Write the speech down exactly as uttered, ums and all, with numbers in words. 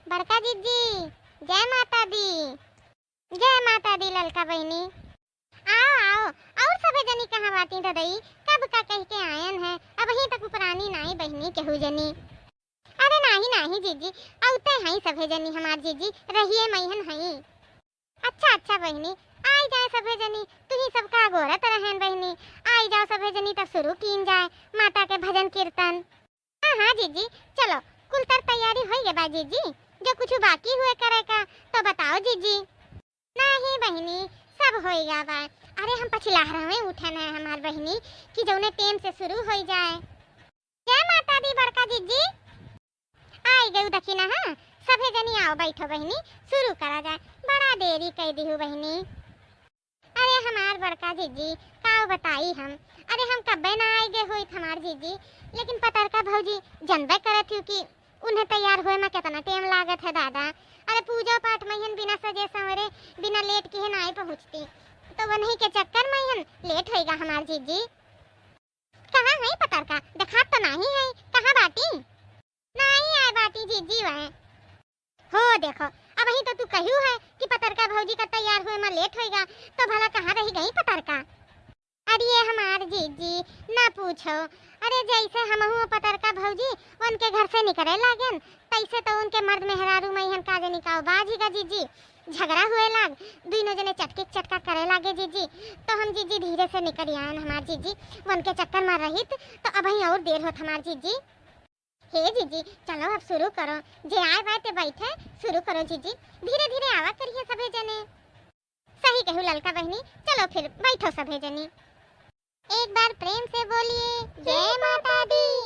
बड़का जिज्जी, जय माता दी। जय माता दी ललका बहिनी। आओ, आओ, और सभे जनी कहाँ बाटी ददई? कब का कह के आयन है, अबहीं तक उपरानी नाई बहिनी केहू जनी। अरे नाही, नाही जिज्जी, औते हई सभे जनी हमार जिज्जी, रहिए मइहन हई। अच्छा, अच्छा बहिनी, आई जाए सभे जनी, तुही सबका अगोरत रहेन बहिनी, आई जाओ सभे जनी तब शुरू कीन जाए माता के भजन कीर्तन। हाँ, हाँ जिज्जी, चलो, कुल तर तैयारी होई गे बा जिज्जी, जो कुछ बाकी हुए करे का तो बताओ जिज्जी। नाही बहिनी, सब होई गा बा। अरे हम पछिलहरवे उठन है हमार बहिनी कि जौने टेम से शुरू होई जाए। जय माता दी बड़का जिज्जी। आई गयू दखिना, हाँ, सभे जनी आओ बैठो बहिनी, शुरू करा जाए, बड़ा देरी कई दिहू बहिनी। अरे हमार बड़का जिज्जी, का बताई हम, अरे हम कब्बे ना आई गए होइत हमार जिज्जी, लेकिन पतरका भौजी जनबे करत हूँ कि उन्हें तैयार होए में कितना टेम लागत है दादा। अरे पूजा पाठ में हन बिना सजे संवरे, बिना लेट किहे नाई पहुँचती, तो वन्हीं के चक्कर में हन लेट होइगा हमार जिज्जी। कहाँ है पतरका? देखात तो नाही है, कहाँ बाटी? नाही आए बाटी जिज्जी वह। हो देखो, अबहीं तो तू कहियो है कि पतरका भौजी का तैयार हुए में लेट होइगा, तो भला कहाँ रही गई पतरका? अरे ये हमार जिज्जी, ना पूछो। अरे जैसे हमहू पतरका भौजी उनके घर से निकरे लागेन, तैसे तो उनके मर्द मेहरारू में हन का जनी का बाजी का जिज्जी। झगड़ा हुए लाग, दुइनो जने चटकी के चटका करे लागे जिज्जी। तो हम जिज्जी धीरे से निकल आयन हमार जिज्जी, उनके चक्कर में रहित तो अबहीं और देर होत हमार जिज्जी। हे जिज्जी, चलो अब शुरू करो, जे आए बाए ते बैठे, शुरू करो जिज्जी, धीरे धीरे आवा करिए सभे जने। सही कहू ललका बहिनी, चलो फिर बैठो सभे जनी। एक बार प्रेम से बोलिए, जय माता दी।